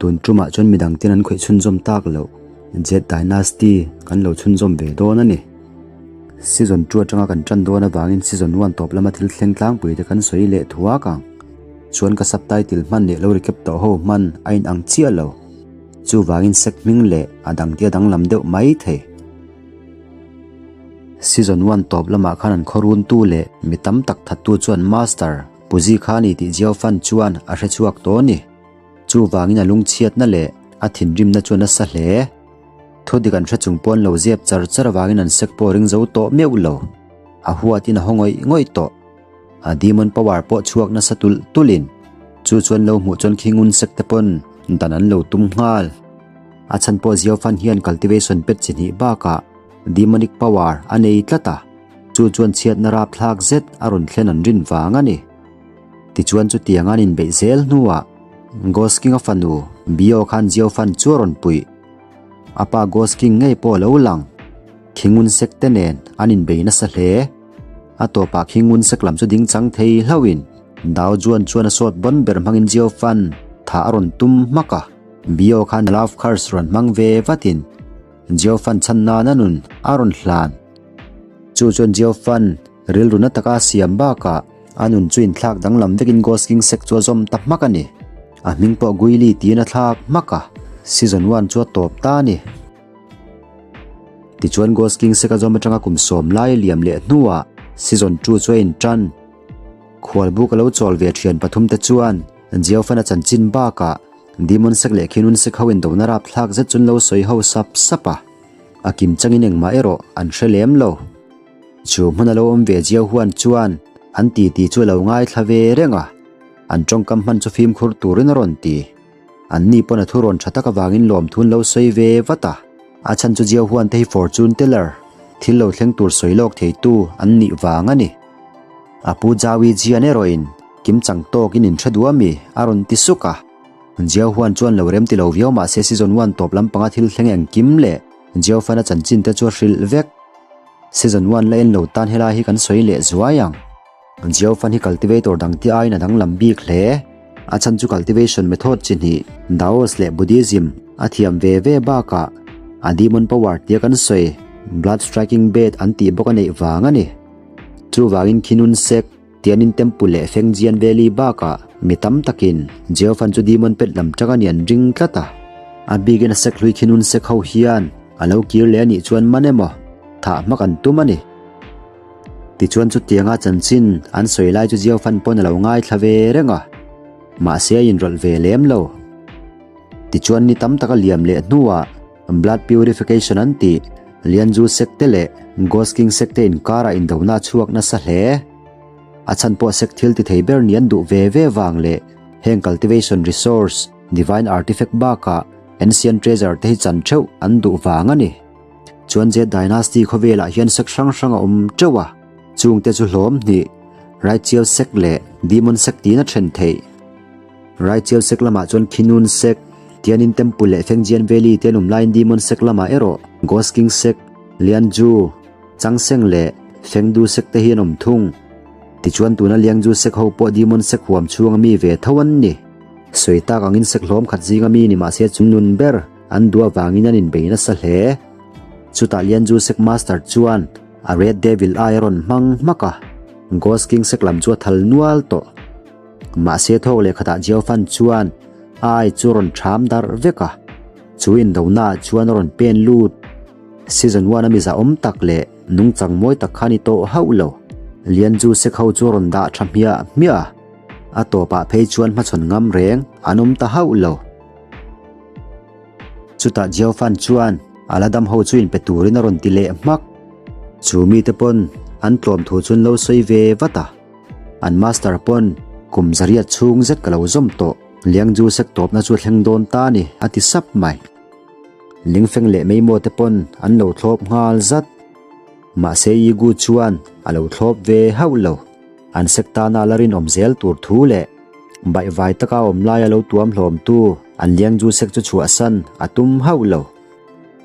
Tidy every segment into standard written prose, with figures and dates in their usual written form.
Tun tumah chuan midang ten an khawih chhunzawm tak loh Jade Dynasty kan lo chhunzawm ve dawn a ni. Season 2 atanga kan tan dawn avangin Season 1 tawp lama thil thleng tlangpui te kan sawi leh thuak ang. Chuan ka subtitle hman leh lo recap tawh ho hman a inang chiah lo. Chuvangin sek hming leh a dang te a danglam deuh mai thei. Season 1 tawp lamah khan an khawruntu leh mi tam tak thattu chuan Master Puzi kha a ni tih Jiao Fan chuan a hrechhuak tawh a ni. Chuvangin a lungchhiatna leh a thinrimna chu a nasa hle. Thudik an hre chung pawn lo zep char char avangin an sek pawh a ring zo tawh meuh lo. A huatin a haw ngawih ngawih tawh. A demon power pawh chhuak nasa tulh tulhin chu chuan lo hmuh chuan khi ngun sek te pawn dan an lo tum nghal. A chhan pawh Ziaofan hian cultivation pet chi hnih bakah demonic power a nei tlat a, chu chuan chhiatna rapthlak zet a rawn thlen an rin vang a ni. Tichuan chutiang an inbeih zel hnuah Ghost King-a fanu Bio khan Jiaofan chu a rawn puih. A pa Ghost King ngei pawh a lo lang. Khingun sek te nen an inbei nasa hle. A tawpah Khingun sek lam chu ding chang thei hlauhin Dao Juan chuan a sawt bawn ber hmangin Jiaofan tha a rawn tum hmak a. Bio khan Love Curse rawn hmang ve vatin Jiaofan chhan nan a nun a rawn hlan. Chu chuan Jiaofan rilru na taka a siam bakah A nun chu inthlak danglam vekin Ghost King sek chu a zawm ta hmak a ni. A hming pawh Guili tiin a thlak hmak a, Season 1 chu a tawp ta a ni. Tichuan Ghost King sek a zawm atanga kum sawm lai a liam leh hnuah Season 2 chu a intan. Khualbuk a lo chawl ve thian pathum te chuan Jiaofan a chanchin bakah Demon sek leh Khinun sek ho indona rapthlak zet chu an lo sawi ho sap sap a, a kim changin engmah erawh an hre lem lo. Chu hmun a lo awm ve Jiao Huan chuan an titi chu a lo ngaithla ve reng a, an tawngkam hman chu fimkhur turin a rawn ti. An ni pawn a thu rawn tha tak avangin lawmthu an lo sawi ve vat a, a chhan chu Jiao Huan te hi fortune teller, thil lo thleng tur sawi lawk theitu an nih vang a ni. A pu Zhao Yijian erawhin kim chang tawkin in hre duh a mi? a rawn ti suk a. Jiao Huan chuan lo rem ti lo viau mahse season 1 tawp lampanga thil thleng engkim leh Jiao Fan a chanchin te chu a hrilh vek. Season 1 la en lo tan helai hi kan sawi leh zuai ang. Jiao Fan hi cultivator dang te aiin a danglam bik hle. A chhan chu cultivation method chi hnih, Daos leh Buddhism, a thiam ve ve bakah a demon power tia kan sawi, blood striking bed an tih bawk a neih vang a ni. Chuvangin Khinun Sek, Tianin Temple leh Fengjian Valley bakah mi tam takin Jiao Fan chu demon pet lam tang a ni an ring tlat a. A bikin a sek hlui Khinun Sek ho hian a lo kir leh a nih chuan man emaw thah hmak an tum a ni. Tichuan chutianga chanchin an sawi lai chu Jiao Fan pawn a lo ngaithla ve reng a, mahse a inrawlh ve lem lo. Tichuan ni tam taka liam leh hnuah Blood Purification an tih Lianzu Sek te leh Ghost King Sek te inkarah indona a chhuak nasa hle. A chhan pawh sek thil ti thei ber ni an duh ve ve vang leh heng cultivation resource, divine artifact bakah ancient treasure te hi chan theuh an duh vang a ni. Chuan Jade Dynasty khawvelah hian sek hrang hrang a awm teuh a, chungte chu hlawm hnih, Righteous sek leh Demon sek tiin a then theih. Righteous sek lamah chuan Khinun sek, Tianin Temple leh Fengjian Valley te an awm laiin Demon sek lamah erawh Ghost King sek, Lianzhu, Changseng leh Fengdu sek te hi an awm thung. Tichuan tuna Liangju sek ho pawh Demon sek huam chhunga mi ve tho an ni. Sawi tak angin sek hlawm khat zinga mi ni mahse chung nun ber an duh avangin an inbei nasa hle. Chutah Lianju sek master chuan a Red Devil ai a rawn hmang hmak a, Ghost King sek lam chu a thal nual tawh. Mahse thawk leh khatah Jiao Fan chuan a ai chu a rawn ṭham darh vek a, chu indonaah chuan a rawn pen lut. Season 1 a miza awm tak leh nungchang mawi tak kha ni tawh hauh lo. Lianju sek ho chu a rawn dah tha hmiah hmiah a, a tawpah phei chuan hmachhawn ngam reng an awm ta hauh lo. Chutah Jiao Fan chuan a la dam ho chu inpe turin a rawn ti leh hmak. Chu mite pawn an tlawm thu chu an lo sawi ve vat a, an master pawn kum zariat chhung zet ka lo zawm tawh, Liangju sek tawpna chu a thleng dawn ta a ni a ti sap mai. Lingfeng leh Meimaw te pawn an lo thlawp nghal zat. Mahse Yigu chuan a lo thlawp ve hauh lo. An sek tana la rinawm zel tur thu leh baihvai taka awm laia lo tuam hlawmtu an Liangju sek chu chhuahsan a tum hauh lo.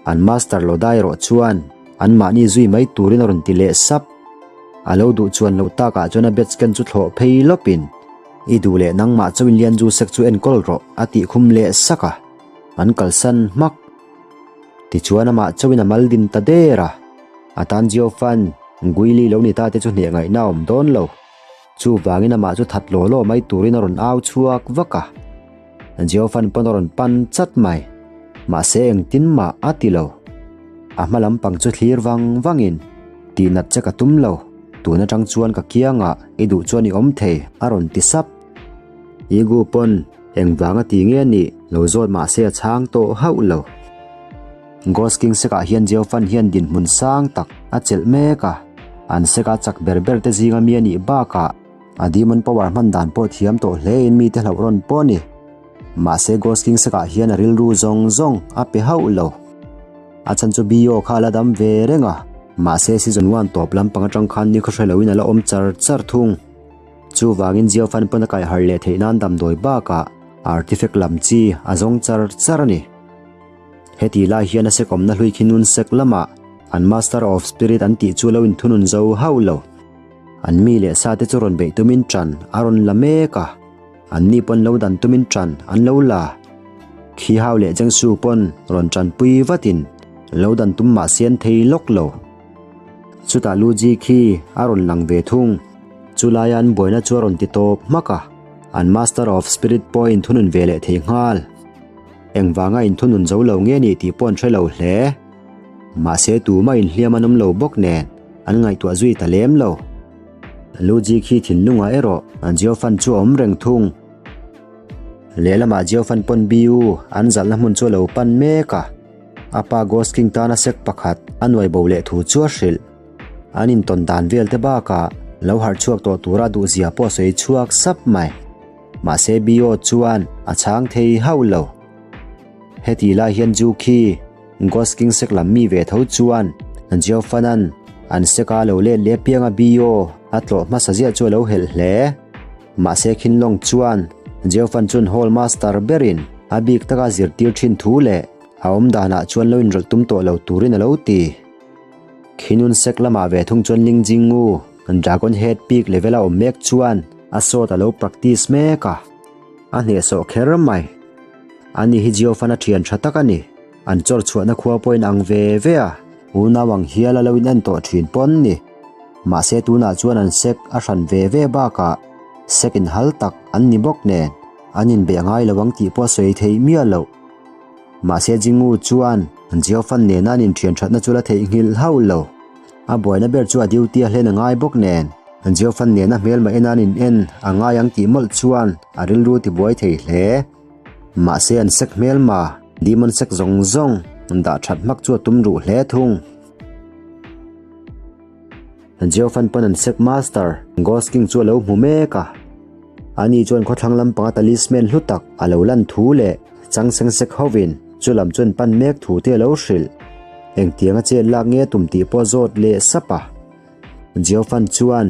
An master Lodai erawh chuan anmahni zui mai turin a rawn ti leh sap. A lo duh chuan loh takah chuan a bat scan chu thlawh phei lawpin, I duh leh nangmah chauhin Lianju sek chu enkawl rawh a tih khum leh sak a. An kalsan hmak. Tichuan amah chauhin a mal din ta der a. A tan Jiofan, Guili lo ni ta te chu hneh ngaihna a awm dawn lo. Chuvangin amah chu that law law mai turin a rawn au chhuak vak a. Jiofan pawn a rawn pan chat mai. Mahse engtin mah a ti lo. A hma lampang chu thlir vang vangin, Tihnat che ka tum lo, tun atang chuan ka kiangah i duh chuan i awm thei, a rawn ti sap. Igu pawn engvanga ti nge nih lo zawt mahse a chhang tawh hauh lo. Ghost King Sek ah hian Jiofan hian dinhmun sang tak a chelh mek a, an sek a chak ber ber te zinga mi a nih bakah a Demon Power hman dan pawh thiam tawh hle in mite hlauh rawn pawh a ni. Mahse Ghost King Sek ah hian a rilru zawng zawng a pe hauh lo. A chhan chu Bio kha a la dam ve reng a, mahse season one tawp lampang atang khan nikhaw hre loin a la awm char char thung. Chuvangin Jiofan pawn a kaihharh leh theih nan damdawi bakah artifact lam chi a zawng char char a ni. Heti lai hian a sekawmna hlui khi nun sek lamah an Master of Spirit an tih chu lo inthunun zo hauh lo. An mi leh sa te chu rawn beih tumin ṭan a rawn la mek a, anni pawn lo dan tumin ṭan an lo la. Khi hau leh Jengsu pawn rawn ṭanpui vatin lo dan tum mah se an thei lawk lo. Chutah Lu Ji khi a rawn lang ve thung. Chulaia an buaina chu a rawn ti tawp hmak a, an Master of Spirit pawh a inthunun ve leh thei nghal. Engvanga inthunun zo lo nge ni tih pawh an hre lo hle. Mahse tumah inhliam an awm lo bawk nen an ngaihtuah zui ta lem lo. Luji khi thinlungah erawh Jiofan chu a awm reng thung. Lehlamah Jiofan pawn Biu an zalhna hmun chu a lo pan mek a. A pa Ghost King tana sek pakhat a nuai bo leh thu chu a hrilh. An intawn dan vel te bakah lo harh chhuak tawh tura duhzia pawh a sawi chhuak sap mai. Mahse Bio chuan a chhang thei hauh lo. Heti lai hian Ju khi Ghost King sek lam mi ve tho chuan Jiaofanan an seka lo let leh pianga Bio a tlawh hmasa ziah chu a lo helh hle. Mahse Khinlong chuan Jiaofan chuan Hall Master berin a bik taka zirtir thin thu leh a awm danah chuan lo inrawlh tum tawh lo turin a lo ti. Khinun sek lamah ve thung chuan Ling Jingwu, Dragon Head Peak level a awm mek chuan a sawt a lo practice mek a, a hnehsawh kher mai. Ani hi Jiofan a thian tha tak a ni. An chawr chhuahna khua pawhin ang ve ve a, unau ang hial a lo in en tawh thin pawn ni. Mahse tunah chuan an sek a hran ve ve bakah sek inhal tak an ni bawk nen an inbeh ngai lo ang tih pawh a sawi theih miah loh. Mahse Jingwu chuan Jiaofan nena an inthian thatna chu la theihnghilh hauh lo. A buaina ber chu a duty a hlen a ngai bawk nen Jiaofan nena hmelma ena an in en a ngai ang tih mawlh chuan a rilru tibuai thei hle. Mahse an sek hmelma Demon sek zawng zawng dah that hmak chu a tum ruh hle thung. Jiaofan pawn an sek master Ghost King chu a lo hmu mek a. Ani chuan khawthlang lampanga talisman hlu tak a lo lan thu leh chang seng sek hovin chu lam chuan pan mek thu te a lo hrilh. Engtianga chet lak nge tum tih pawh a zawt leh sap a. Jiaofan chuan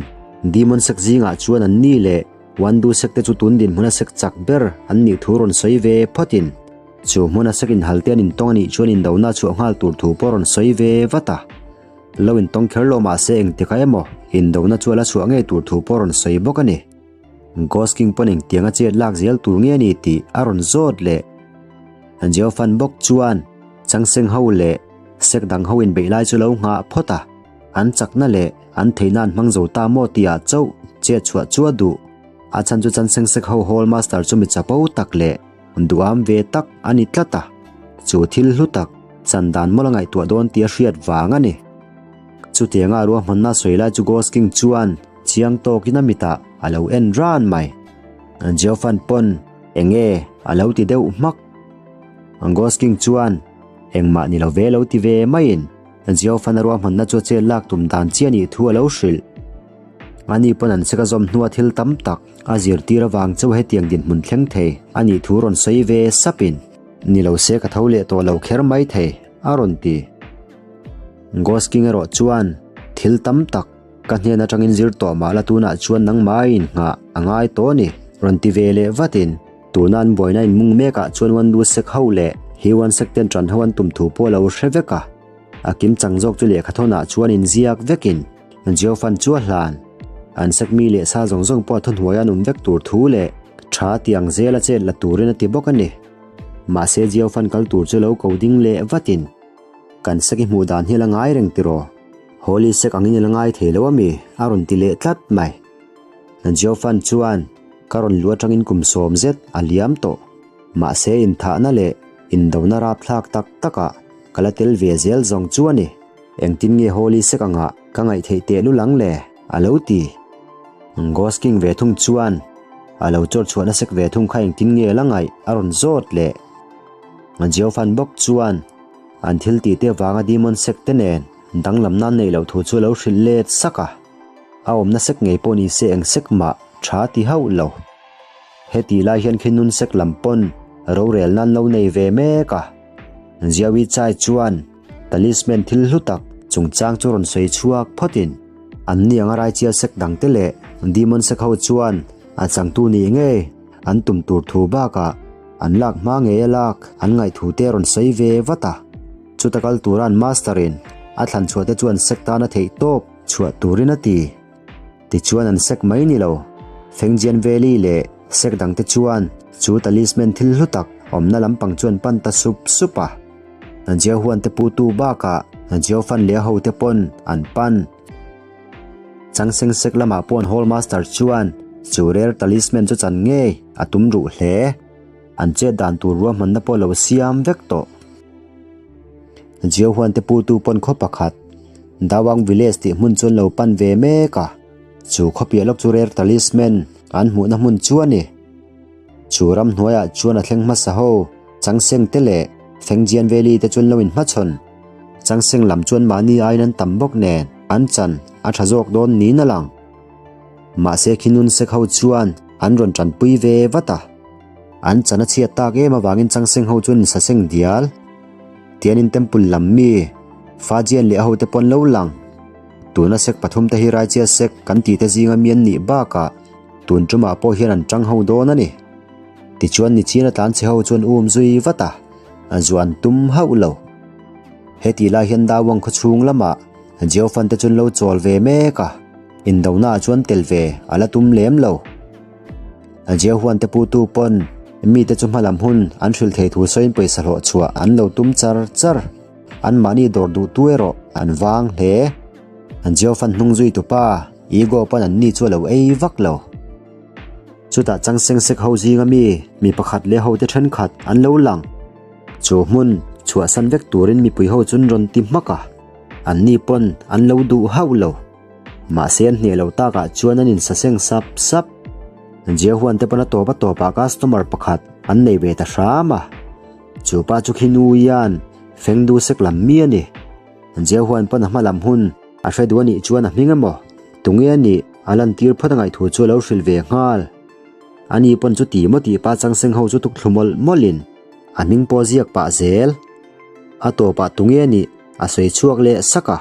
Demon sek zingah chuan an ni leh Wandu sek te chu tun dinhmuna sek chak ber an nih thu rawn sawi ve phawtin chu hmuna sek inhal te an intawng a nih chuan indona chhuah nghal tur thu pawh rawn sawi ve vat a. Lo intawng kher lo mahse engtikah emaw indona chu a la chhuah ngei tur thu pawh rawn sawi bawk a ni. Ghost King pawn engtiang a chet lak zel tur nge ni tih a rawn zawt leh. Jiaofan bawk chuan Changseng ho leh sek dang ho inbeih lai chu lo nghah phawt a, an chakna leh an theihna an hmang zo ta maw tih ah chauh chet chhuah chu a duh. A chhan chu Changseng sek ho Hall Master chu mi chapo tak leh duham ve tak a ni tlat a, chu thil hlu tak chan dan mawlh a ngaihtuah dawn tih a hriat vang a ni. Chutianga ruahmanna sawi lai chu Ghost King chuan Chiang tawkin a mitah a lo en ran mai. Jiaofan pawn enge a lo ti deuh hmak. Ghost King chuan engmah ni lo ve lo ti ve maiin Jiaofan a ruahmanna chu a chet lak tum dan chiah nih thu a lo hrilh. Ani pawn an sek a zawm hnua thil tam tak a zirtir avang chauh hetiang dinhmun thleng thei a nih thu rawn sawi ve sapin, Ni lo se ka tho leh tawh lo kher mai thei, a rawn ti. Ghost King erawh chuan thil tam tak Ka hnen atangin zir tawh mah la tunah chuan nangmah in nghah a ngai tawh a ni, rawn ti ve leh vatin tuna an buaina in mung mekah chuan Wandu sek ho leh Hiwan sek ten ṭan ho an tum thu pawh a lo hre vek a. A kim chang zawk chu lehkha thawnah chuan in ziak vekin Jiofan chu a hlan. An sek mi leh sa zawng zawng pawh a thuhnuaia an awm vek tur thu leh tha tiang zela chet la turin a ti bawk a ni. Mahse Jiaofan kal tur chu lo ko ding leh vatin, Kan sek i hmuh dan hi a la ngai reng tiraw? Holy sek angin i la ngai thei lo a mi? a rawn ti leh tlat mai. Jiaofan chuan, Ka rawn lu atangin kum sawm zet a liam tawh. Mahse inthahna leh indona rapthlak tak takah ka la tel ve zel zawng chu a ni. Engtin nge Holy sek angah ka ngaih theih tehlul ang le? a lo ti. Ghost King ve thung chuan a lo chawr chhuahna sek ve thung kha engtin nge la ngaih a rawn zawt leh. Jiaofan bawk chuan an thil tih te avanga Demon sek te nen danglamna an neih loh thu chu a lo hrilh let sak a. A awmna sek ngei pawh ni se eng sek mah tha ti hauh lo. Heti lai hian khi nun sek lam pawn rorelna an lo nei ve mek a. Jiawi Chai chuan talisman thil hlu tak chungchang chu rawn sawi chhuak phawtin an ni anga raichial sek dangte leh demon sek ho chuan a changtu nih ngei an tum tur thu bakah an lak hma ngei a lak an ngaihthu te a rawn sawi ve vat a. Chuta kal tura an master in a thlan chhuah te chuan sek tana theih tawp chhuah turin a ti. Tichuan an sek mai ni lo. Fengjian Valley leh sek dangte chuan chu talisman thil hlu tak awmna lampang chuan pan ta sup sup a. Jiahuan te putu bakah Jiaofan leh a hote pawn an pan. Changseng sek lamah pawh an Hall Master chuan chu rare talisman chu chan ngei a tum ruh hle. An chet dan tur ruahmanna pawh lo siam vek tawh. Jiahuan te putu pawn khaw pakhat Dawang Village tih hmun chu an lo pan ve mek a, chu khaw piah lawk chu rare talisman an hmuhna hmun chu a ni. Chu ramhnuaiah chuan a thleng hmasa ho Changseng te leh Fengjian Valley te chu an lo inhmachhawn. Changseng lam chuan mahni aiin an tam bawk nen an chan a tha zawk dawn niin a lang. Mahse khi nun sek ho chuan an rawn tanpui ve vat a. An chan a chhiat tak em avangin Changseng ho chuan insaseng dial. Tianin temple lam mi Fajian leh a hote pawn lo lang. Tuna sek pathum te hi Raichia sek kan tih te zinga mi an nih bakah tun tumah pawh hian an tang ho dawn a ni. Tichuan nichina tlan chhe ho chuan um zui vat a, a zu an tum hauh lo. Hetih lai hian Dawang khaw chhung lamah Jiaofan te chu an lo chawl ve mek a, indona ah chuan tel ve a la tum lem lo. Jiahuan te putu pawn mite chu hmalam hun an hrilh thei thu sawiin pawisa hlawh chhuah an lo tum char char. Anmahni dawr duhtu erawh an vang hle. Jiaofan hnung zui tupa Ego pawn anni chu a lo ei vak lo. Chutah chang seng sek ho zinga mi mi pakhat leh hote thenkhat an lo lang. Chu hmun chhuahsan vek turin mipui ho chuan rawn ti hmak a, anni pawn an lo duh hauh lo. Mahse an hneh lo takah chuan an insaseng sap sap. Jiahuan te pawn a tawp a tawpah customer pakhat an nei ve ta hram a. Chu pa chu khi nu hian Fengdu sek lam mi a ni. Jiahuan pawn a hma lam hun a hre duh a nih chuan a hming emaw tunge a nih a lantir phawt a ngaihthu chu a lo hrilh ve nghal. Ani pawn chu ti maw tih pa changseng ho chu tuk thlu mawlh mawlhin a hming pawh ziak pah zel. A tawpah tunge a nih a sawi chhuak leh sak a.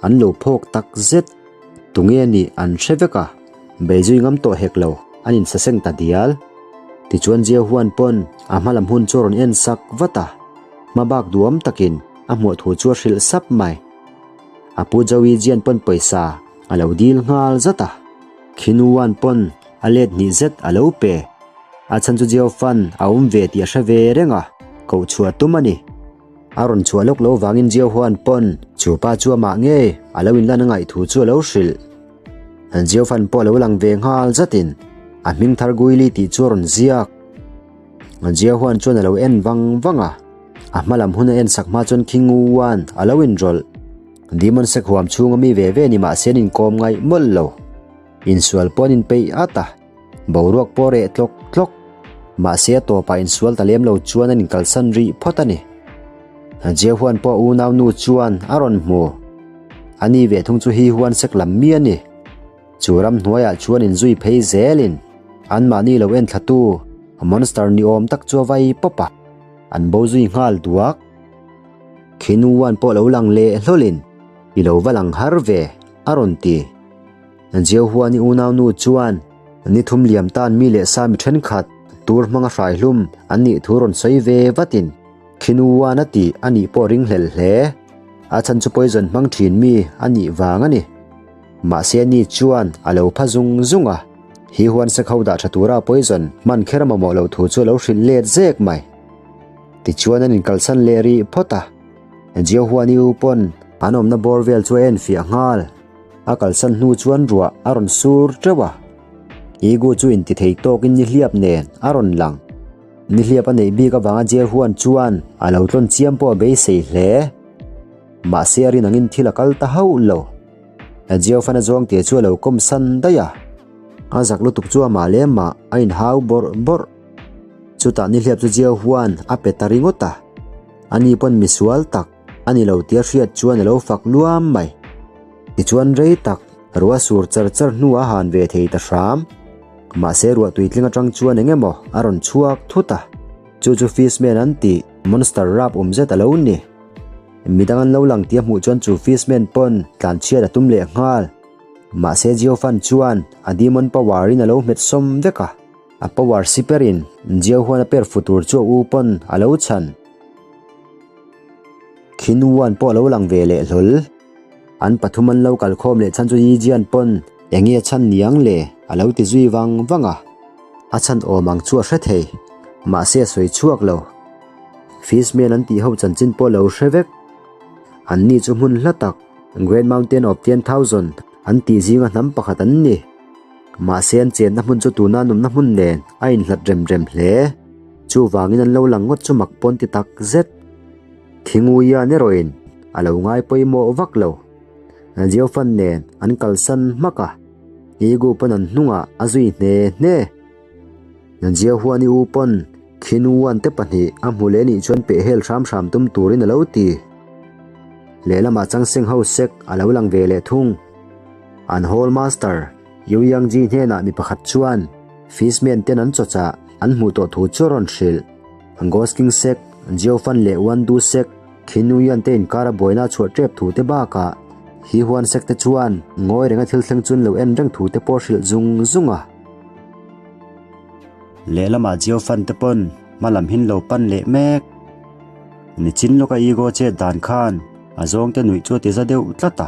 An lo phawk tak zet. Tunge a nih an hre vek a, beizui ngam tawh hek lo, an insaseng ta dial. Tichuan Jiahuan pawn a hma lam hun chu a rawn en sak vat a, hma bak duam takin a hmuah thu chu a hrilh sap mai. A pu Joey Jian pawn pawisa a lo dil nghal zat a, Khinuan pawn a let hnih zet a lo pe. A chhan chu Jiaofan a awm ve tih a hre ve reng a, koh chhuah tum a ni. A rawn chhuah lawk lo vangin Jiaohuan pawn chu pa chu amah ngei a lo inlan a ngaih thu chu a lo hrilh. Jiaofan pawh a lo lang ve nghal zatin a hming thar Guili tih chu a rawn ziak. Jiaohuan chuan a lo en vang vang a, a hma lam hun a en sak hma chuan Khinguan a lo inrawlh. Demon sek huam chhunga mi ve ve ni mahse an inkawm ngaih mawlh lo. Insual pawh an inpeih at a. Boruak pawh reh tlawk tlawk. Mahse a tawpah insual ta lem lo chuan an inkalsan rih phawt a ni. Jehuan pawh unau nu chuan a rawn hmu. A ni ve thung chu hi huan sek lam mi a ni. Chu ramhnuaiah chuan inzui phei zelin anmahni lo enthlatu monster ni awm tak chu a vai pawp a, an bo zui nghal duak. Khinuan pawh lo lang leh hlawlin i lo va lang har ve a rawn ti. Jehoani unaunu chuan ni thum liam tan mi leh sa mi thenkhat tur hmanga hrai hlum an nih thu rawn sawi ve vatin Khinuan a tih a nih pawh ringhlel hle. A chhan chu poison hmang thin mi a nih vang a ni. Mahse ani chuan a lo pha zung zung a, hi huan sekho dah tha tura poison hman kher a mamawh loh thu chu a lo hrilh let zek mai. Tichuan an inkalsan leh rih phawt a. Jiahuani u pawn an awmna bawr vel chu a enfiah nghal. A kalsan hnu chuan ruah a rawn sur teuh a. Igu chu intithei tawkin nihliap nen a rawn lang. Nihliap a neih bik avanga Jiahuan chuan a lo tlawn chiam pawh a beisei hle. Mahse a rin angin thil a kal ta hauh lo. Jiaofan a zawng tih chu a lo kawm san daih a. A zak lutuk chu amah leh amah a inhau bawrh bawrh. Chutah nihliap chu Jiahuan a pe ta ringawt a. Ani pawn misual tak a ni lo tia hriat chuan a lo fak luam mai. Tichuan rei tak ruah sur char char hnuah a han ve thei ta hram. Mahse ruah tuitling atang chuan eng emaw a rawn chhuak thut a. Chu chu Fishman an tih monster rap awm zet a lo ni. Midang an lo lang tia hmuh chuan chu Fishman pawn tlanchhiat a tum leh nghal. Mahse Jiofan chuan a demon power in a lo hmet sawm vek a. A power si perin Jiao huan a per fu tur chu a u pawn a lo chhan. Khin Wan pawh a lo lang ve leh hlawl. An pathum an lo kal khawm leh chhan chu Yi Jian pawn enge a chhan niang le a lo ti zui vang vang a. A chhan awm ang chu a hre thei, mahse a sawi chhuak lo. Fishman an tih ho chanchin pawh a lo hre vek. An ni chu hmun hla tak, Great Mountain of 10,000 an tih zinga hnam pakhat an ni. Mahse an chenna hmun chu tuna an awmna hmun nen a inhlat rem rem hle. Chuvangin an lo lang ngawt chu mak pawn ti tak zet. Thinguian erawhin a lo ngai pawimawh vak lo. Jiofan nen an kalsan hmak a, Igu pawn an hnungah a zui hne hne. Jiahuani u pawn Khinuan te pahnih a hmu leh nih chuan pehhel hram hram tum turin a lo ti. Lehlamah Changseng ho sek a lo lang ve leh thung. An Hall Master, Yu Yangji hnenah mi pakhat chuan Fishman ten an chawchah an hmuh tawh thu chu a rawn hrilh. Ghost King Sek, Jiao Fan leh Wan Du Sek, Qin Yuan te inkara buaina a chhuah tep thu te bakah He Huan Sek te chuan ngawi renga thil thleng chu an lo en reng thu te pawh a hrilh zung zung a. Lehlamah Jiao Fan te pawn hma lam hin lo pan leh mek. Nichin lawka Ego chet dan khan a zawngte nuih chu a ti za deuh tlat a.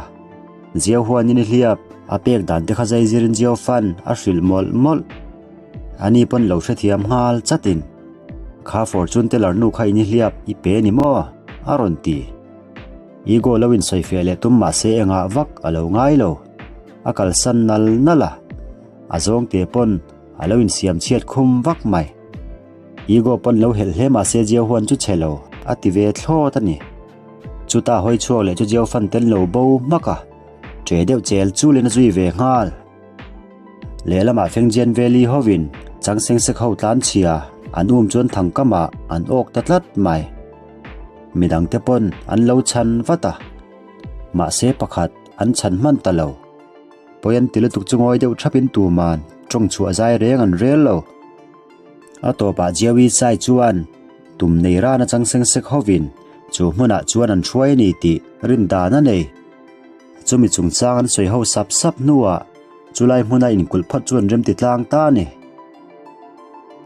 Jiao huanin i hliap, a pek dan te kha zai zirin Jiao Fan a hrilh mawlh mawlh. Ani pawn lo hrethiam nghal chatin, Kha fortune teller nu kha in i hliap i pe ni maw? a rawn ti. Ego lo insawifiah leh tum mahse engah vak a lo ngai lo. A kalsan nal nal a, a zawngte pawn a lo insiam chhiat khum vak mai. Ego pawn lo helh hle mahse Jiao huan chu chhe lo a ti ve thlawt a ni. Chuta hawi chhuak leh chu Jiao fan tel lo bo hmak a, ṭe deuh chel chulin a zui ve nghal. Lehlamah Fengjian Valley hovin chang seng sek ho tlan chhia an um chuan thangkamah an awk ta tlat mai. Midangte pawn an lo chhan vat a, mahse pakhat an chhan hman ta lo. Pawi an ti lutuk chu ngawi deuh thapin tuman tawng chhuah zai reng an rel lo. A tawpah Jiawi Chai chuan tum nei ran a chang seng sek hovin chu hmunah chuan an hruai a ni tih rin dan a nei. Chumi chungchang an sawi ho sap sap hnuah chulai hmuna inkulh phawt chu an remti tlang ta a ni.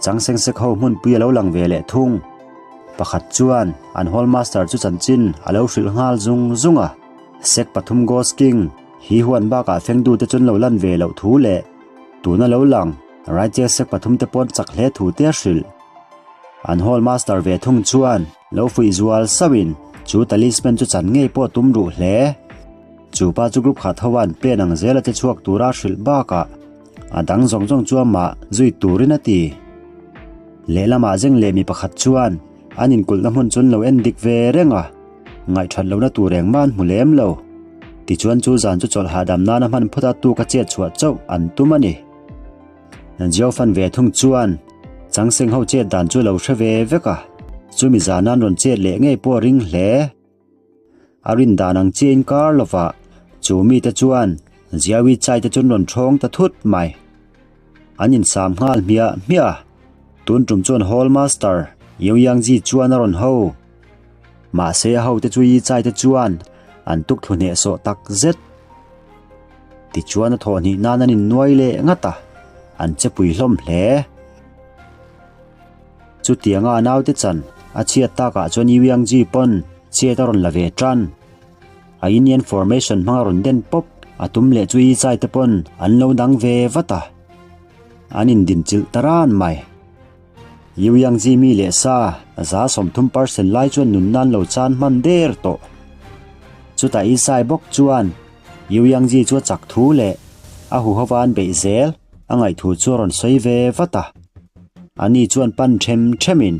Chang seng sek ho hmunpui a lo lang ve leh thung. Pakhat chuan an hall master chu chanchin a lo hrilh nghal zung zung a. Sek pathum Ghost King hi huan bakah fengdute chu an lo lan ve loh thu leh tuna lo lang Righteous sek pathum te pawn chak hle thu te a hrilh. An hall master ve thung chuan lo fuih zual sauhin chu talisman chu chan ngei pawh tum ruh hle. Chu pa chu group khat ho an plan ang zel a che chhuak tura a hrilh bakah a dang zawng zawng chu amah zui turin a ti. Lehlamah zeng leh mi pakhat chuan an inkulhna hmun chu an lo en dik ve reng a, ngaihthat lohna tur engmah an hmu lem lo. Tichuan chu zan chu chawlh hahdam nana hman phawt a tuk a chet chhuah chauh an tum a ni. Jiao Fan ve thung chuan Chang Seng ho chet dan chu lo hre ve vek a, chumi zana an rawn chet leh ngei pawh a ring hle. A rin dan ang chiah in kar lovah chu mite chuan Jiao Yi Chai te chu an rawn thawng ta thut mai. An insam nghal hmiah hmiah a, tun tum chuan Hall Master Yeo Yang Ji chuan a rawn ho. Mahse a hote chu Yi Chai te chuan an tuk thlu hnehsawh tak zet. Tichuan a thawhhnih nan an innuai leh ngat a, an che pui hlawm hle. Chutianga a naute chan a chhiat takah chuan Yu Yangji pawn chet a rawn la ve tan. A Indian formation hmanga rawn den pawp a tum leh chu Yi Chai te pawn an lo dang ve vat a, an indinchilh ta ran mai. Yu Yangji mi leh sa 30% lai chuan nunna an lo chan hman der tawh. Chutah Isai bawk chuan Yu Yangji chu a chak thu leh a huhova an beih zel a ngaihthu chu a rawn sawi ve vat a. Ani chuan pan them themin,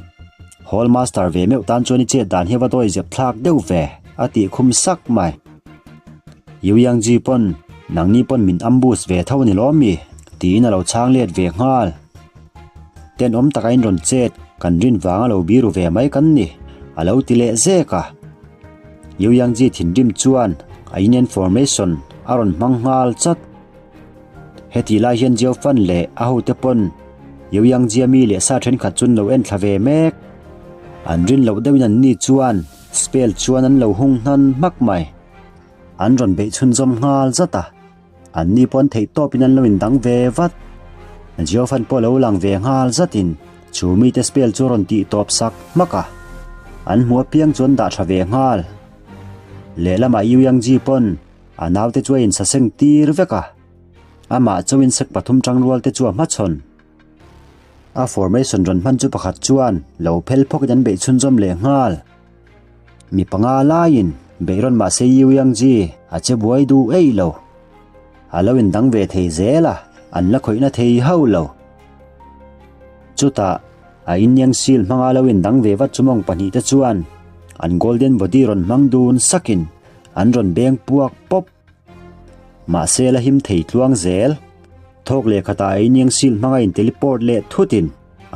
Hall Master ve meuh tan chuan i chet dan hi a va dawi zep thlak deuh ve, a tih khum sak mai. Yu Yangji pawn, Nangni pawn min ambush ve tho a ni lawm mi? tiin a lo chhang let ve nghal. Tenawm taka in rawn chet kan rin vanga lo biru ve mai kan ni, a lo ti leh zek a. Yu Yangji thinrim chuan a Indian formation a rawn hmang nghal chat. Hetih lai hian Jiao Fan leh a hote pawn Yu Yangjia mi leh sa thenkhat chu an lo en thla ve mek. An rin loh deuhin an ni chuan spell chuan an lo hung hnan hmak mai. An rawn beih chhunzawm nghal zat a, an ni pawh an theih tawpin an lo indang ve vat. Jiao Fan pawh lo lang ve nghal zatin chu mite spell chu a rawn tih tawp sak hmak a, an hmuh apiang chu an dah tha ve nghal. Lehlamah Yu Yangji pawn A naute chu a insaseng tir vek a, amah chauhin sek pathum tangrual te chu a hmachhawn. A formation rawn hman chu pakhat chuan lo phel phawkin an beih chhunzawm leh nghal. Mi panga laiin beih rawn mahse Yu Yangji a che buai duh eih lo. A lo indang ve thei zel a, an la khawihna thei hauh lo. Chutah a Indian seal hmanga lo indang ve vat chu mawng pahnihte chuan an golden body rawn hmang dun sakin An rawn beng puak pawp. Mahse la him thei tluang zel. Thawk leh khatah a iniang seal hmanga in teleport leh thutin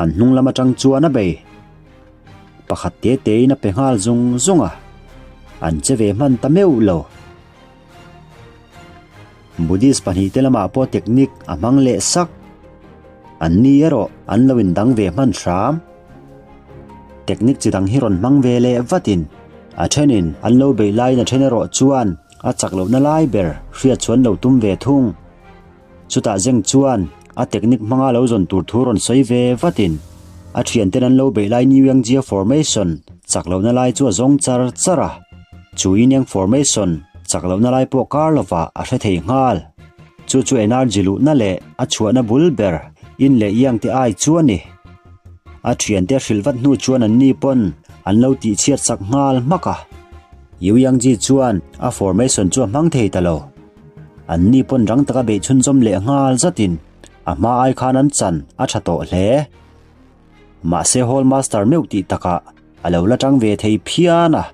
an hnung lam atang chuan a bei. Pakhat te tein a pe nghal zung zung a. An che ve hman ta meuh lo. Buddhist pahnihte lamah pawh technique a hmang leh sak. An ni erawh an lo indang ve hman hram. Technique chi dang hi rawn hmang ve leh vatin a thenin an lo beih laiin a then erawh chuan a chak lohna lai ber hriat chu an lo tum ve thung. Chutah Zeng chuan a technique hmanga lo zawn tur thu rawn sawi ve vatin a thianten an lo beih lai New Yangjia Formation chak lohna lai chu a zawng char char a, chu Yin Yang Formation chak lohna lai pawh kar lovah a hre thei nghal. Chu chu energy luhna leh a chhuahna bul ber Yin leh Yang te ai chu a ni. A thiante hrilh vat hnu chuan an ni pawn an lo tihchhiat sak nghal hmak a. Yu Yangji chuan a formation chu a hmang thei ta lo. An ni pawn rang taka beih chhunzawm leh nghal zatin a hma ai khan an chan a tha tawh hle. Mahse Hall Master meuh tih takah a lo la tang ve thei phian a.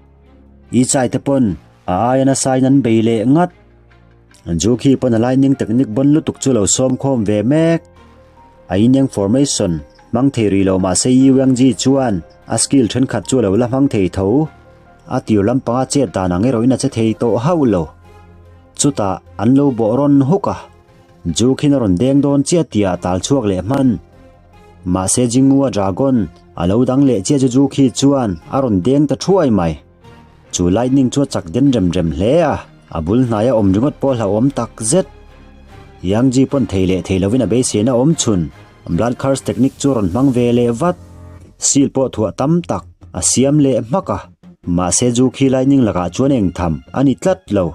I chai te pawn a aia nasain an bei leh ngat. Chu khi pawn a lightning technique bawn lutuk chu lo sawm khawm ve mek. A ineng formation hmang thei rih lo mahse Yu Yangji chuan a skill thenkhat chu a lo la hmang thei tho. A tir lampanga chet dan ang erawhin a che thei tawh hauh lo. Chutah an lo bawh rawn huk a, Ju khian a rawn deng dawn chiah tihah tal chhuak leh hman. Mahse Jingwu-a dragon a lo dang leh chiah chu Ju khi chuan a rawn deng ta thuai mai. Chu lightning chu a chak den rem rem hle a, a bul hnaia awm ringawt pawh hlauhawm tak zet. Yangji pawn thei leh thei lovin a beiseina awm chhun, blood curse technique chu a rawn hmang ve leh vat. Seal pawh thuah tam tak a siam leh hmak a, mahse chu khi lightning lakah chuan eng tham a ni tlat lo.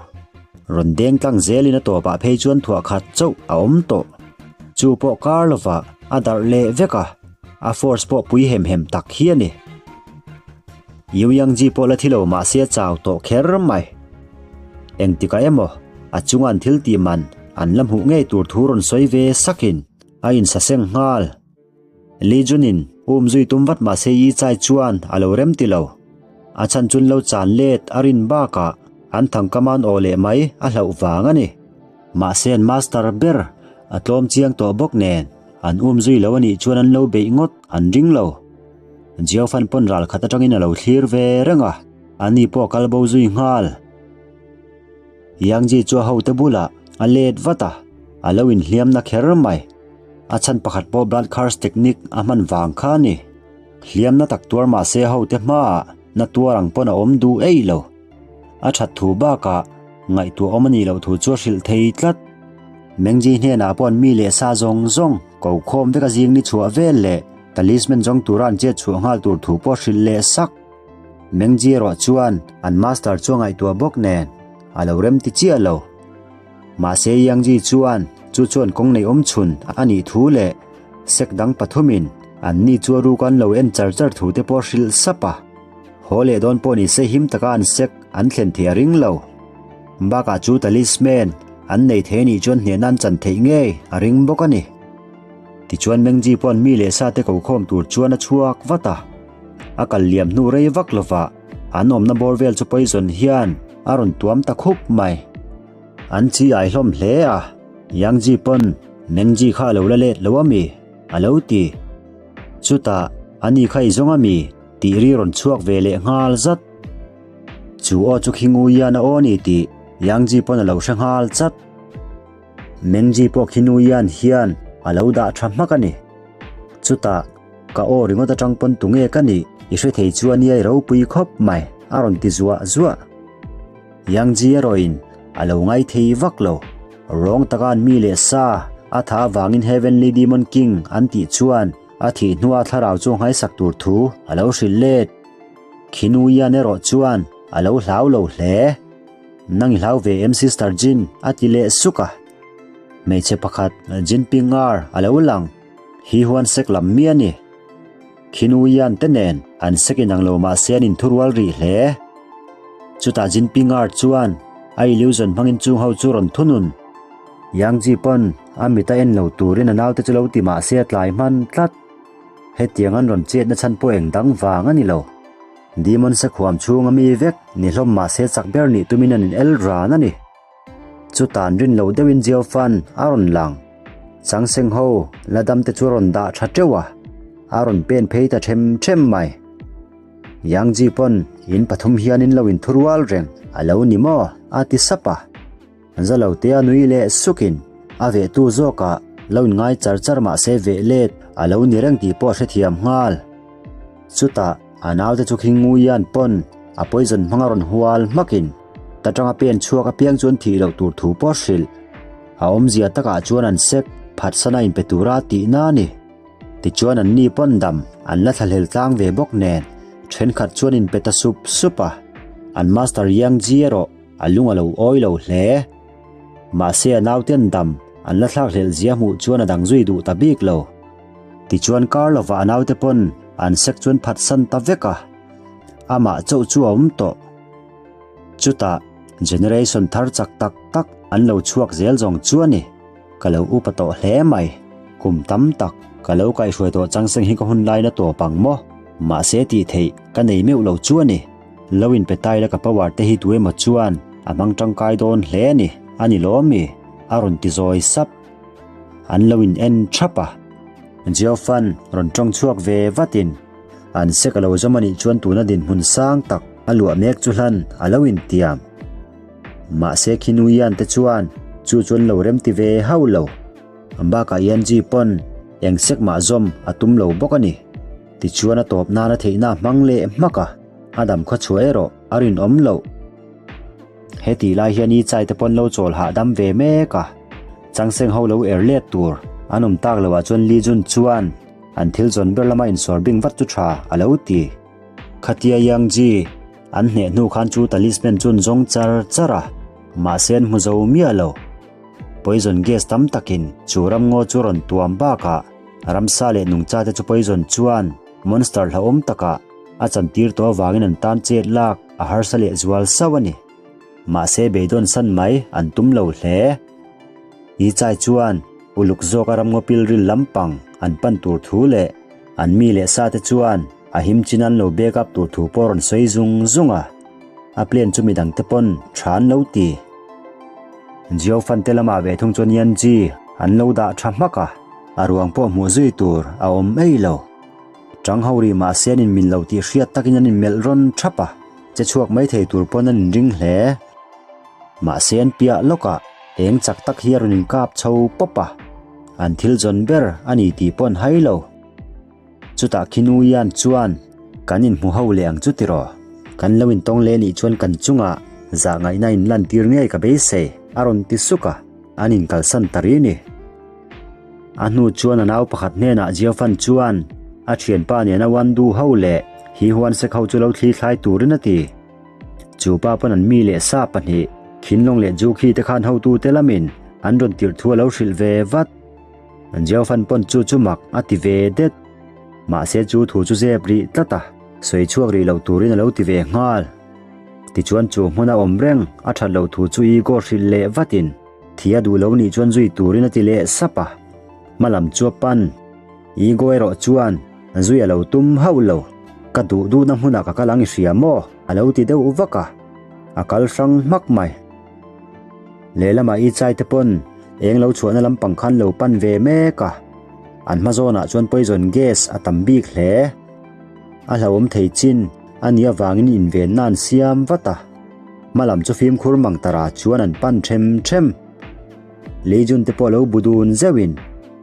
Rawn deng tlang zelin a tawpah phei chuan thuah khat chauh a awm tawh. Chu pawh kar lovah a darh leh vek a, a force pawh pui hem hem tak hi a ni. Yu Yangji pawh la thi lo mahse a chau tawh kher mai. Engtikah emaw a chunga an thil tih man an la hmuh ngei tur thu rawn sawi ve sakin a insaseng nghal. Li Junin um zui tum vat mahse Yi Chai chuan a lo rem ti lo. A chhan chun lo chan let a rin bakah an thangkam an aw leh mai a hlauh vang a ni. Mahse an master ber a tlawm chiang tawh bawk nen an um zui lo a nih chuan an lo beih ngawt an ring lo. Jiaofan pawn ral khat atangin a lo thlir ve reng a, ani pawh a kal bo zui nghal. Yangji chu a hote bulah a let vat a, a lo inhliamna kher mai. A chhan pakhat pawh blood curse technique a hman vang kha a ni. Hliamna tak tuar mahse a hote hmaah na tuar ang pawn a awm duh eih lo. A that thu bakah ngaihtuah awm a nih loh thu chu a hrilh thei tlat. Mengji hnenah pawh an mi leh sa zawng zawng ko khawm vek a zing ni chhuah vel leh talisman zawng tura an chet chhuah nghal tur thu pawh a hrilh leh sak. Mengji erawh chuan an master chu a ngaihtuah bawk nen a lo rem ti chiah lo. Mahse Yangji chuan chu chuan kawng nei awm chhun a nih thu leh sek dang pathumin. Anni chu a ruk an lo en char char thu te pawh a hrilh sap a. Haw leh dawn pawh ni se him taka an sek an thlen theih a ring lo. Bakah chu talisman an nei thei anih chuan hnehna an chan theih ngei a ring bawk a ni. Tichuan Mengji paw'n mi leh sa te ko khawm tur chuan a chhuak vat a. A kal liam hnu rei vak lovah an awmna bawr vel chu poison hian a rawn tuam ta khup mai. An chi ai hlawm hle a, Yangji pawn Mengji kha a lo la let lo a mi? a lo ti. Chutah ani kha i zawng a mi? tih ri rawn chhuak ve leh nghal zat. Chu aw chu khi Nguian a aw a ni tih Yangji pawn a lo hre nghal chat. Mengji pawh khi Nguian hian a lo dah tha hmak a ni. Chutah ka aw ringawt atang pawn tunge ka nih i hre thei chu a nia i ropui khawp mai a rawn ti zuah zuah. Yangji erawhin a lo ngai thei vak lo. Rawng taka an mi leh sa a tha avangin Heavenly Demon King an tih chuan a thih hnua thlarau chu nghaisak tur thu a lo hrilh let. Khinuian erawh chuan a lo hlau lo hle. Nang i hlau ve em Sister Jin? a ti leh suk a. Hmeichhe pakhat Jin Pingar a lo lang. Hi huan sek lam mi a ni. Khinuian te nen an sek inang lo mahse an inthurual rih hle. Chutah Jin Pingar chuan a illusion hmangin chung ho chu rawn thunun. Yangji pawn a mit a en lo turin a naute chu lo ti mahse a tlai hman tlat. Hetiang an rawn chetna chhan pawh eng dang vang a ni lo. Demon sakhuam chhunga mi vek ni hlawm mahse chak ber nih tumin an in el ran a ni. Chutan rin lo deuhin Jiaofan a rawn lang. Changseng ho la dam te chu a rawn dah tha teuh a, a rawn pen phei ta them them mai. Yangji pawn in pathum hian in lo inthurual reng a lo ni maw? a ti sap a. Zalo te a nui leh sukin a vehtu zawkah lo inngai char char mah se veh let a lo ni reng tih pawh a hrethiam nghal. Chutah a naute chu khi Nguian pawn a poison hmanga rawn hual hmakin ta tanga pen chhuak apiang chuan thih loh tur thu pawh a hrilh. A awmzia takah chuan an sek phatsana inpe tura tihna a ni. Tichuan an ni pawn dam an la thlahlel tlang ve bawk nen thenkhat chuan inpe ta sup sup a. An master Yang Ji erawh A lung a lo awi lo hle. Mahse a nauten dam an la thlak hlelh zia hmuh chuan a dang zui duh ta bik lo. Tichuan kar lovah a naute pawn an sek chuan phatsan ta vek a. Amah chauh chu a awm tawh. Chutah generation thar chak tak tak an lo chhuak zel zawng chu a ni. Ka lo upa tawh hle mai. Kum tam tak ka lo kaihhruai tawh chang seng hi ka hun laina tawp ang maw? Mahse tih theih ka nei meuh lo chu a ni. Lo in pe tai la ka power te hi tu emaw chuan a hmang tangkai dawn hle a ni, a ni lawm mi? A rawn ti zawi sap. An lo in en thap a. Geoffan rawn tawng chhuak ve vatin an sek a lo zawm a nih chuan tuna dinhmun sang tak a luah mek chu hlan a lo intiam. Mahse Khinuian te chuan chu chuan lo remti ve hauh lo. Bakah Yanji pawn eng sek mah zawm a tum lo bawk a ni. Tichuan a tawp nana theihna a hmang leh hmak a, a dam khaw chhuah erawh a rinawm loh. Hetih lai hian i chai te pawn lo chawl hahdam ve mek a, Changseng ho lo er let tur an awm tak loh ah chuan Li Jun chuan an thil zawn ber lama insawr bing vat chu tha a lo ti. Khatia Yang Ji an hneh hnu khan chu talisman chu an zawng char char a, mahse an hmu zo miah lo. Poison gas tam takin chu ramngaw chu rawn tuam bakah Ramsa leh nungcha te chu poison chuan monster hlauhawm takah a chantir tawh avangin an tan chet lak a harsa leh zual sauh a ni. Mahse beidawn san mai an tum lo hle. I chai chuan uluk zawka ramngaw pilril lampang an pan tur thu leh an mi leh sa te chuan a him chin an lo back up tur thu pawh rawn sawi zung zung a. A plan chu midang te pawn tha an lo ti. Jio fan te lamah ve thung chuan Yanji an lo dah tha hmak a. A ruang pawh hmuh zui tur a awm ei lo. Chang ho ri mahse an inmil lo tih hriat takin an inmelh rawn thap a, che chhuak mai thei tur pawn an inring hle. Mahse an piah lawkah eng chak tak hi a rawn inkap chho pawp a, an thil zawn ber a ni tih pawh an hai lo. Chutah Khinuian chuan, Kan inhmu ho leh ang chu tiraw? Kan lo intawng leh nih chuan kan chungah zah ngaihna inlantir ngei ka beisei, a rawn ti suk a, an inkalsan ta rih a ni. A hnu chuan a nau pakhat hnenah Jiafan chuan a thianpa nena Wandu ho leh Hi Huansek ho chu lo thli thlai turin a ti. Chu pa pawn an mi leh sa pahnih, Khinlawng leh Jukhi te khan hotute lamin an rawn tirh thu a lo hrilh ve vat. Jiafan pawn chu chu mak a ti ve det. Mahse chu thu chu zep rih tlat a, sawi chhuak rih loh turin a lo ti ve nghal. Tichuan chu hmuna awm reng a that loh thu chu Igor hrilh leh vatin thi a duh lo nih chuan zui turin a ti leh sap a. Hma lam chu a pan. Igor erawh chuan zui a lo tum hauh lo. Ka duh duhna hmunah ka kal ang i hria maw? a lo ti deuh vak a, a kal hrang hmak mai. Lehlamah i chai te pawn eng lo chhuahna lampang khan lo pan ve mek a, an hma zawnah chuan poison gas a tam bik hle. A hlauhawm thei chin a nih avangin invenna an siam vat a, hma lam chu fimkhur mang tara chuan an pan them them. Leijun te pawh lo bu dun zeuhin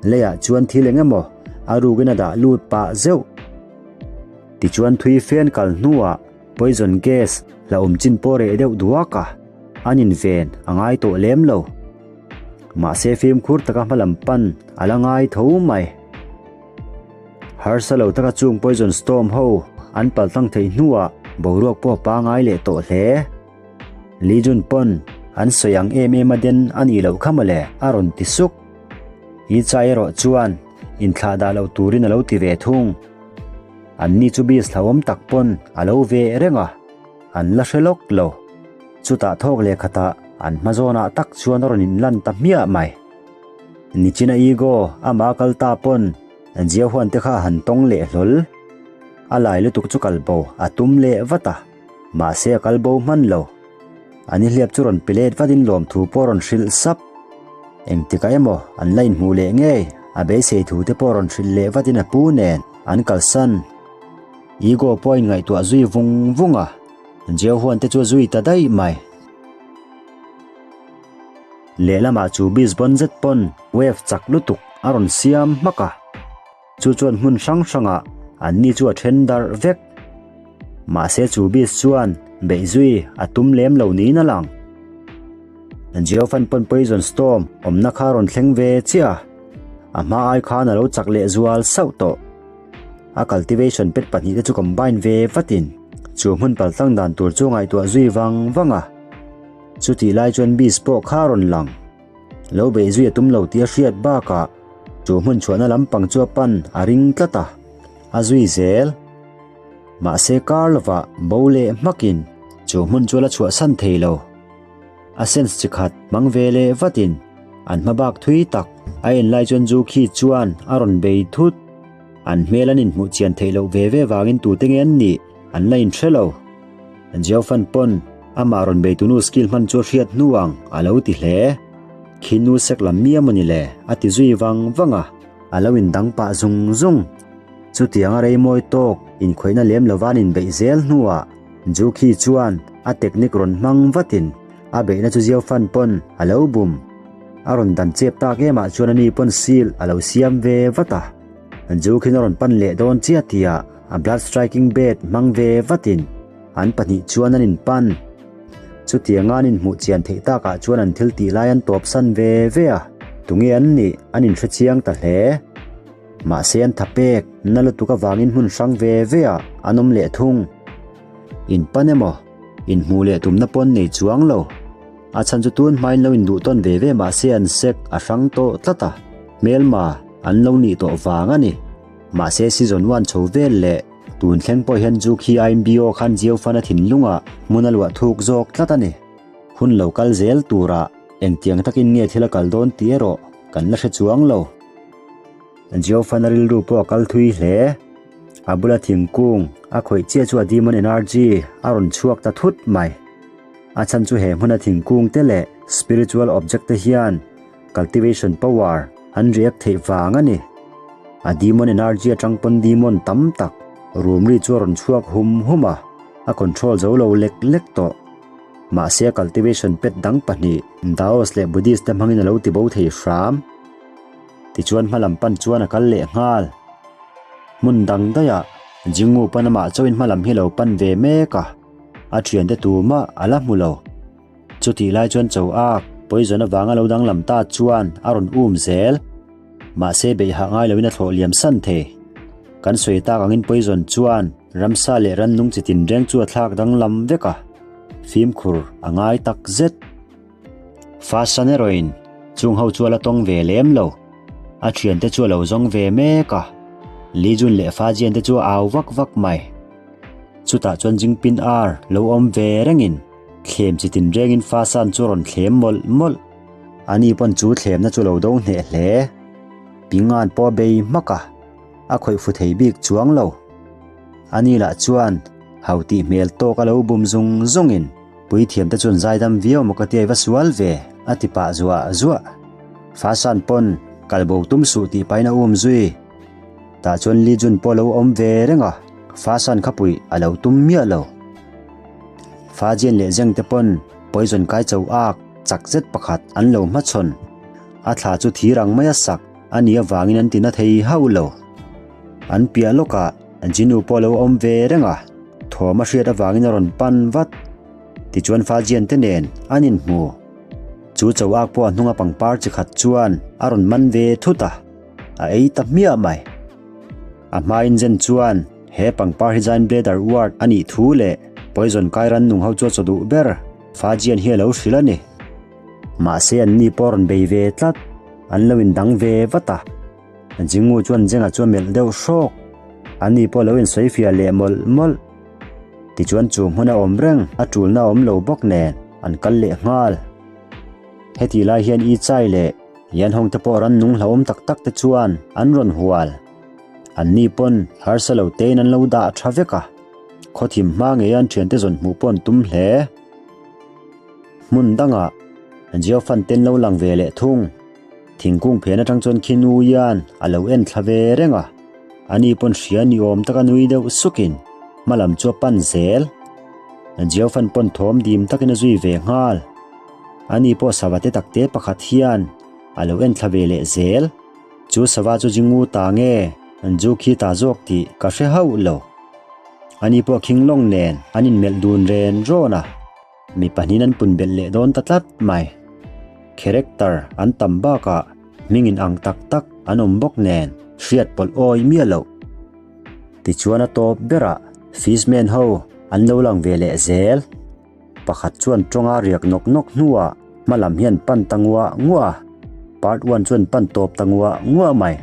leiah chuan thil eng emaw a rukin a dah lut pah zeuh. Tichuan thui fen kal hnuah poison gas hlauhawm chin pawh reh deuh duak a, an inven a ngai tawh lem lo. Mahse fimkhur taka hmalam pan a la ngai tho mai. Harsa lo taka chung poison storm ho an paltlang theih hnuah boruak pawh a pangai leh tawh hle. Li Jun pawn an sawi ang em em a den a nih loh kha mawle a rawn ti suk. Yi Chai erawh chuan inthlah dah loh turin a lo ti ve thung. Anni chu bis hlauhawm tak pawn a lo ve reng a, an la hre lawk lo. Chutah thawk leh khatah an hma zawnah tak chuan a rawn inlan ta hmiah mai. Nichina Ego amah kal ta pawn Jiahuan te kha a han tawng leh hlawl. A lai lutuk chu kal bo a tum leh vat a, mahse a kal bo hman lo. A nihliap chu rawn pe let vatin lawmthu pawh rawn hrilh sap. Engtikah emaw an la inhmuh leh ngei a beisei thu te pawh rawn hrilh leh vatin a pu nen an kalsan. Ego pawh a inngaihtuah zui vung vung a, Jehoan te chu a zui ta daih mai. Lehlamah chu beast bawn zet pawn wave chak lutuk a rawn siam hmak a. Chu chuan hmun hrang hrangah anni chu a then darh vek. Mahse chu beast chuan beih zui a tum lem lo niin a lang. Geofan pawn poison storm awmna kha a rawn thleng ve chiah a, a hma ai khan a lo chak leh zual sauh tawh. A cultivation pet pahnihte chu combine ve vatin chu hmun paltlang dan tur chu a ngaihtuah zui vang vang a. Chutih lai chuan beast pawh kha a rawn lang. Lo beih zui a tum lo tih a hriat bakah chu hmun chhuahna lampang chu a pan a ring tlat a, a zui zel. Mahse kar lovah bo leh hmakin chu hmun chu a la chhuahsan thei lo. A sense chi khat hmang ve leh vatin an hma bak thui tak a en lai chuan zu khi chuan a rawn bei thut. An hmel an inhmuh chian theih loh ve ve vangin tute nge an nih an la inhre lo. Jiaofan pawn amah rawn beitunu skill hman chu a hriat hnu ang a lo ti hle. Khi nu sek lam mi amawni le a ti zui vang vang a, a lo indang pah zung zung. Chutianga rei mawi tawk inkhawihna lem lova an inbeih zel hnuah Ju khi chuan a technique rawn hmang vatin a beihna chu Jiaofan pawn a lo bum. A rawn dan chep tak emah chuan ani pawn seal a lo siam ve vat a. Ju khian a rawn pan leh dawn chiah tihah a blood striking bed hmang ve vatin an pahnih chuan an inpan. Chutianga an inhmuh chian theih takah chuan an thil tih lai an tawpsan ve ve a, tunge an nih an inhre chiang ta hle. Mahse an tha pek na lutuk avangin hmun hrang ve ve ah an awm leh thung. Inpan emaw, inhmuh leh tumna pawn nei chuang lo. A chhan chu tun hmain lo induh tawn ve ve mahse an sek a hrang tawh tlat a, hmelma an lo nih tawh vang a ni. Mahse season one chho vel leh tun thleng pawh hian Ju khi IMBO khan Jiaofan a thinlungah hmun a luah thuk zawk tlat a ni. Hun lo kal zel turah engtiang takin nge thil a kal dawn tih erawh kan la hre chuang lo. Jiaofan a rilru pawh a kal thui hle. A bula thingkung a khawih chiah chu a demon energy a rawn chhuak ta thut mai. A chhan chu he hmuna thingkung te leh spiritual object te hian cultivation power an react theih vang a ni. A demon energy atang pawn demon tam tak rum ri chu a rawn chhuak hum hum a, a control zo lo lek lek tawh. Mahse a cultivation pet dang pahnih Daos leh Buddhist te hmangin a lo ti bo thei hram. Tichuan hmalam pan chuan a kal leh nghal. Hmun dang daihah Jingmu pawn amah chauhin hmalam hi a lo pan ve mek a, a thiante tumah a la hmu lo. Chutih lai chuan cho ak poison avanga lo danglam ta chuan a rawn um zel. Mahse beih hah ngai loin a thlawh liam san thei. Kan sawi tak angin poison chuan ramsa leh rannung chi tinreng chu a thlak danglam vek a, fimkhur a ngai tak zet. Fasan erawhin chung ho chu a la tawng ve lem lo. A thiante chu a lo zawng ve mek a. Li Jun leh Fa Jian te chu a au vak vak mai. Chutah chuan Jingpin ar lo awm ve rengin thlem chi tinrengin Fa San chu a rawn thlem mawlh mawlh. Ani pawn chu thlemna chu lo do hneh hle. Pingan pawh a bei hmak a, a khawih fu thei bik chuang lo. Ani lah chuan hau tih hmel tawk a lo bum zung zungin puithiam te chuan zaidam viau maw ka tia i va sual ve a ti pah zuah zuah. Fasan pawn kal bo tum suh tih pahin a um zui. Tah chuan Li Jun pawh a lo awm ve reng a, Fasan kha puih a lo tum miah lo. Fa Jian leh Zeng te pawn poison kai cho ak chak zet pakhat an lo hmachhawn. A thla chu thir ang mai a sak a nih avangin an ti na thei hauh lo. An piah lawkah Jinu pawh a lo awm ve reng a, thawm a hriat avangin a rawn pan vat. Tichuan Faljian te nen an inhmu. Chu cho ak pawh a hnunga pangpar chi khat chuan a rawn man ve thut a, a ei ta hmiah mai. A hmain Zen chuan he pangpar hi Giant Bladder Wart a nih thu leh poison kai rannung ho chu a chaw duh ber Faljian hi a lo hrilh a ni. Mahse an ni pawh a rawn bei ve tlat, an lo indang ve vat a. Jingu chuan Zenga chu a melh deuh hrawk, an ni pawh lo insawi fiah leh mawlh mawlh. Tichuan chu hmun a awm reng, a tulna a awm lo bawk nen an kal leh nghal. Hetih lai hian I Chai leh Yan Hong te pawh rannung hlauhawm tak tak te chuan an rawn hual. An ni pawn harsa lo tein an lo dah tha vek a, khawthim hma ngeia an thiante zawn hmuh pawh an tum hle. Hmun dangah Geofan ten lo lang ve leh thung. Thingkung phen atang chuan khi nu hian a lo en thla ve reng a, ani pawn hria ni awm taka nui deuh sukin hma lam chu a pan zel. Geofan pawn thawm dim takin a zui ve nghal. Ani pawh sava te takte pakhat hian a lo en thla ve leh zel. Chu sava chu Jingu ta nge Ju khi ta zawk tih ka hre hauh lo. Ani pawh khinglawng nen an inmelh dun ren rawn a. Mi pahnihin an pun belh leh dawn ta tlat mai. Character an tam bakah hming in ang tak tak an awm bawk nen hriat pawlh awi miah loh. Tichuan a tawp berah Fishman ho an lo lang ve leh zel. Pakhat chuan tawnga riak nawk nawk hnuah hma lam hian pan ta nguah nguah a, part one chuan pan tawp ta nguah nguah mai.